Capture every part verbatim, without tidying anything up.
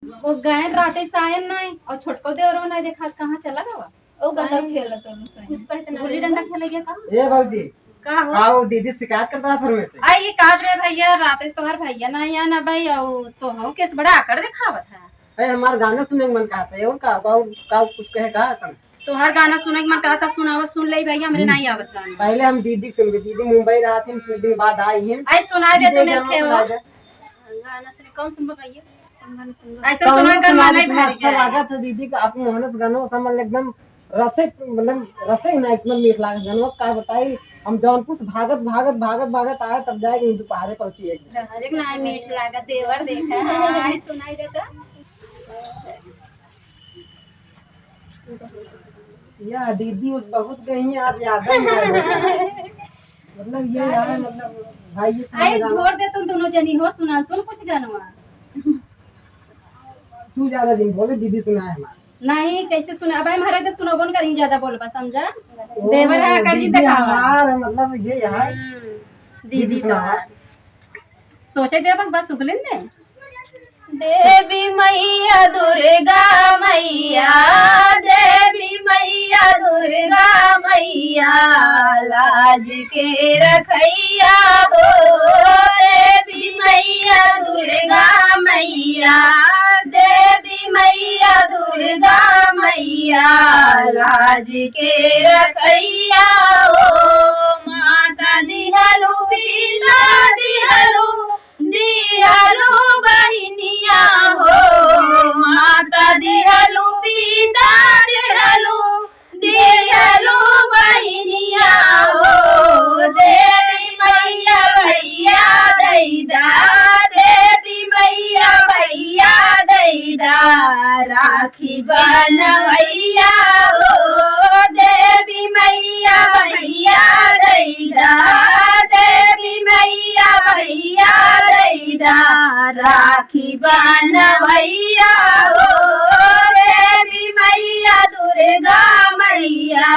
वो गए राते से आयन नाई, और छोटको देवरो नाई देखात, कहाँ चला गवा? ओ गंदा खेलत हन। कुछ कहते ना गुल्ली डंडा खेले गया का? ए भौजी, का हो? का वो दीदी शिकायत करत रहा फिर में से? आ, ये का रे भैया, राते से तोहर भैया नाई आया ना भाई, और तो हम केस बड़ा आकड़ देखावत है। अरे, हमार गाना सुने के मन कहत है, और का, का, का कुछ कहे का अपन? तोहर गाना सुने के मन कहत है, सुनावा, सुन ले भैया, हमरे नाई आवत गाना। पहले हम दीदी के सुनबे, दीदी मुंबई रहत हैं, कुछ दिन बाद आई हैं। आई सुनाई दे, तू दीदी नहीं गाना खेवा। सुनाई दे। गाना सुने, कौन सुनबा भैया? कौन गाना सुनबा? ऐसे कौनो सुना कर सुना माना दे, ही भारी अच्छा जाए। लागत है दीदी का, आप मोहनस गाना समझ एकदम रसे, मतलब रसे ना, इतना मीठ लागत गाना, का बताई। हम जौनपुर से भागत, भागत, भागत, भागत आए, तब जाए के दोपहरे पहुंची एक। रसिक ना मीठ लागत, देवर देखा, हाँ, आई सुनाई देता। या दीदी उस बहुत गई हैं, आप ज्यादा ही आए हो। मतलब ये यार, मतलब भाई ये सुनाई गाना। छोड़ दे तुम दोनों जनी हो, सुना तुम कुछ गानवा। तू ज्यादा दिन बोले, दीदी सुनाए हमार। नहीं, कैसे सुना? अब हमारा इधर सुनबो न करी, ज्यादा बोलबा, समझा? ओ, देवर है, आकर जी दीदी देखावा। हमार, मतलब ये यार। हम्म, दीदी दीदी सुनावा। तोहार। सोचे दे, बस उगलिन दे। देवी मैया दुर्गा मैया, देवी मैया दुर्गा मैया, लाज के रखैया हो। देवी मैया दुर्गा मैया, देवी मैया दुर्गा मैया, लाज के रखैया हो। माता दिहलु पिता दिहलु, दिहलु बहिनिया हो, माता दिहलु, पिता दिहलु, दिहलु बहिनिया हो। देवी मैया भैया दैदा, देवी मैया भैया दैदा, राखी बनवैया हो। देवी मैया भैया दैदा, देवी मैया भैया दैदा, राखी बनवैया हो। देवी मैया दुर्गा मैया,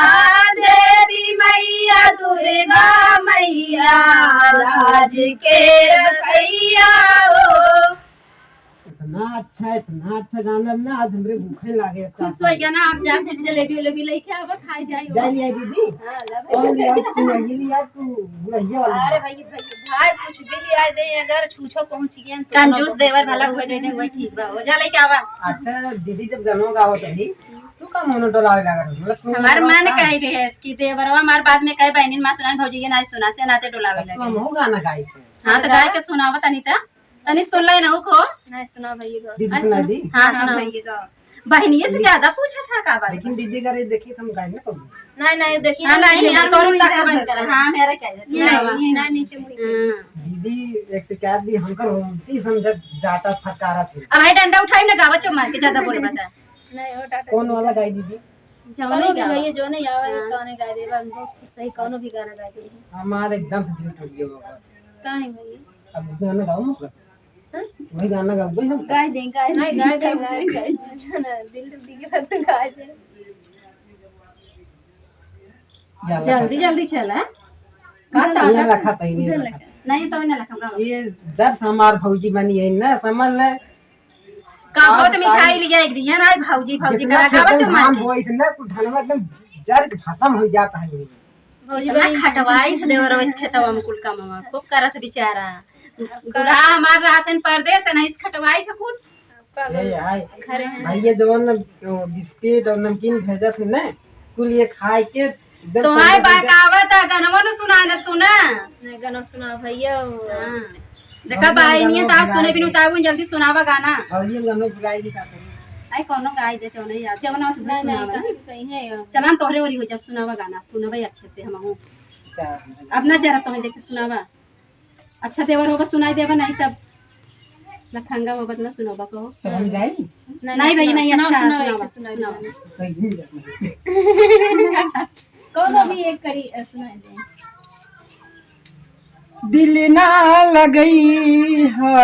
देवी मैया दुर्गा मैया, लाज के रखैया हो। इतना अच्छा, इतना अच्छा गाना ना, आज हमरे भूखे लागे। खुश हो गया ना, आप जा कुछ जलेबी उलेबी लेके आवा, खाई जाई। जा लिया दीदी। हाँ, ला भाई। कौन लिया? तू नहीं लिया, तू गुड़हिया वाला। अरे भाई, भाई, भाई कुछ भी लिया दे, अगर छूछो पहुँच गया तो कंजूस देवर भला हुए दे दे, वही ठीक बा। हो जा लेके आवा। अच्छा दीदी, जब गाना गावत रही, तू का मुंह डोलावे लागत रही? मतलब तू हमार मन कह दे है कि देवरवा हमार बाद में कहे बहनिन माँ सुनान भौजी के ना सुना से नाते डोलावे लगे। हम हो गाना गाई थे। हाँ, तो गाय के सुनावा तनी ता। तनी सुन ले ना को। नहीं सुना भैया गाओ। दीदी सुना दी। हाँ, हाँ, सुनाओ। भैया गाओ। बहनिये से ज्यादा पूछा था का बात? लेकिन दीदी अगर ये देखिए तो हम गाए ना कभी। नहीं, नहीं, देखिए हाँ, ना, नहीं, नीचे यहाँ मुड़ी तोरो मुड़ी तक गाए बंद कर। हाँ, मेरा क्या है? नहीं, नहीं, नहीं, नीचे मुड़ी। हाँ। दीदी एक शिकायत भी हमकर होती समझ जाता फटकारा थे। अब भाई डंडा उठाई ना गावा चो मार के ज्यादा बोले बता। नहीं, वो टाटा कौन वाला गाई दीदी? जौने कौनो भी गावा। भैया जौने आवा है, हाँ। तौने गाए देबा, हम बहुत सही कौनो भी गाना गाए देबा। हमार एकदम से दिल टूट गया बाबा। काहे भैया? अब गाना गाओ मत। हाँ? वही गाना गाओ, वही हम गाए दें, गाए दें। नहीं, गाए दें, गाए दें। दिल टूट गया तो गाए दें। जल्दी, जल्दी चला। का ये ताकत? लखा तई, ये इधर लखा। लखा। नहीं, तो ना लखा, गावा। ये दस हमार भौजी बनी है ना, समझ ले। का बहुत मिठाई लिया एक दिया ना, भौजी, भौजी जितना करा, गावा खेतन चो मार धान के। बोई थे ना, कुल धनवा एकदम जर के भसम हो जाता है। भौजी इतना बड़ी खटवाई थे देवर, इस खेतवा में कुल कमवा, खूब करत बेचारा। दूल्हा हमार रहतन परदेस, ना इस खटवाई थे कुल। आपका ये, हाय। घरे हैं। भैया जवन न, ओ, बिस्किट और नमकीन भेजत है ना, कुल ये खाए के एकदम तोहार संगे संगे बहकावत है, गनवा न सुना न सुना। नहीं, गनवा सुना भैया, वो हाँ। देखा गनवा, भाई, नियत गनवा आज सुने भुलाई बिनु गए। ताऊ जल्दी सुनावा गाना। और ये गनवा भुलाई गई का करी? आई कौनो गाय दे, चौने याद, जवन आवत नहीं, नहीं, सुनावा। कहीं, कहीं है यार। चला हम तोहरे ओरी हो जब सुनावा गाना, सुनबे अच्छे से हमहू। क्या? अब ना जरा तुम्हें देख के सुनावा। अच्छा देवर होगा सुनाई देबा, नहीं तब लखंगा होगा ना सुनोबा कहो। तो हम जाई? नहीं, नहीं भाई, नहीं, सुनाओ, अच्छा, सुनाओ, सुनाओ, एक सुनाओ। सुनाओ। तो यही जाना है। कौनो भी एक कड़ी, अ, सुनाई दे। दिल ना लगई हा,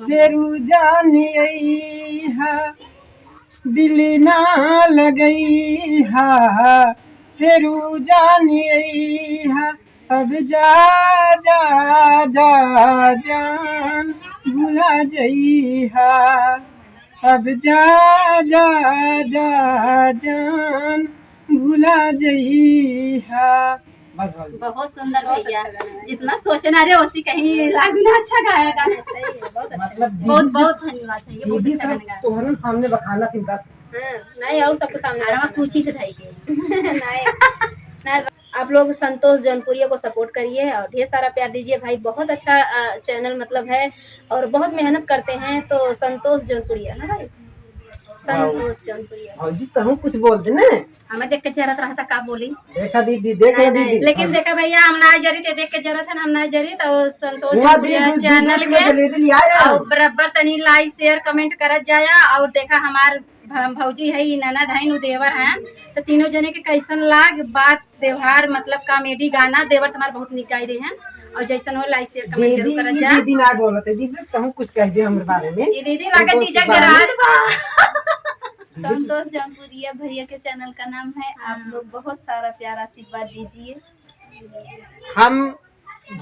फेरू जान आई हा, दिल ना लगई हा, फेरू जान आई हा, अब जा, जा, जा जान भुला जइहा। अब जा, जा, जा, जान, भुला जइहा। बस, बस। बहुत सुंदर बहुत भैया, अच्छा गाना है। जितना सोचे ना रे, उसी कहीं लागू ना, अच्छा गाया गाना। सही है, बहुत अच्छा। मतलब, बहुत, दीदी से, बहुत धन्यवाद भैया, बहुत दीदी अच्छा से गाना गाया। तोहरे सामने बखाना थी बस। हाँ, नहीं, और सबके सामने अरे, बखाना। पूछी थे भाई के। नहीं, नहीं, आप लोग संतोष जौनपुरिया को support करिए और ढेर सारा प्यार दीजिए भाई। बहुत अच्छा, अ, channel मतलब है और बहुत मेहनत करते हैं, तो संतोष जौनपुरिया ना भाई, संतोष जौनपुरिया। भौजी, तहूँ कुछ बोल दे ना। हमें देख के जरत रहता, का बोली? देखा दीदी, देखा नहीं, नहीं, दीदी। लेकिन हाँ। देखा भैया, हम ना जरी थे, देख के जरत है ना, हम ना जरी, तो संतोष हुआ जौनपुरिया दीदी, दीदी channel के जलेबी ले आया। और बराबर तनी like, share, comment करत जाया। और देखा हमार भ-, भौजी है, ई ननद है, नु देवर है, तो तीनों जने के कैसन लाग बात व्यवहार, मतलब comedy गाना, देवर तुम्हार बहुत निक गाई दे हैं। और जैसन हो, like, share, comment जरूर दीदी, करत ये जा। दीदी ना बोलत है, दीदी, कहूँ कुछ कह दे हमरे बारे में। ये दीदी लागत बहुत चीजा बात। गिरात बा। संतोष जौनपुरिया भैया के channel का नाम है। आप हाँ। लोग बहुत सारा प्यार आशीर्वाद दीजिए। हम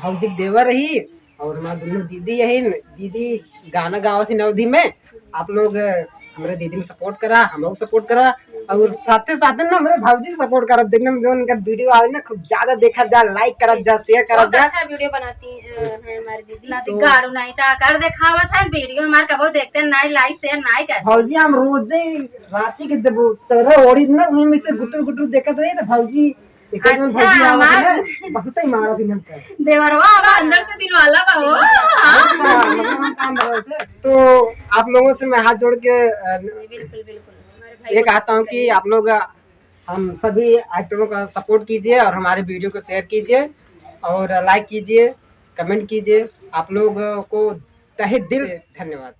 भौजी के देवर रही और हमार दोनों दीदी यही न, दीदी गाना गावत ही अवधी में। आप लोग, अ, हमरे दीदी में support करा, हम लोग support करा और साथे साथे ना हमरे भौजी के support करा। जितने में जो उनका video आवे ना, खूब ज्यादा देखा जा, like करा जा, share करा बहुत जा। अच्छा video बनाती, अ, हैं हमारी दीदी। ना तो गाड़ू नहीं था, कर देखावत है video हमार, कबो देखते नहीं, like share नहीं करते। भौजी हम रोजे राती के जब तरह ओढ़ी ना, वहीं में से गुटुर गुटुर देखत रही तो भौजी एक एक अच्छा, भौजी आवत हमार है, बहुते मारत ही हमका। देवरवा अब अंदर से दिलवाला बा हो। हाँ, मतलब हम काम भरोसे। तो आप लोगों से मैं हाथ जोड़ के, अ, बिल्कुल, बिल्कुल। हमारे भाई ये को कहता हूँ कि आप लोग, अ, हम सभी actorों का support कीजिए और हमारे video को share कीजिए और like कीजिए, comment कीजिए। आप लोगों को तहे दिल से धन्यवाद।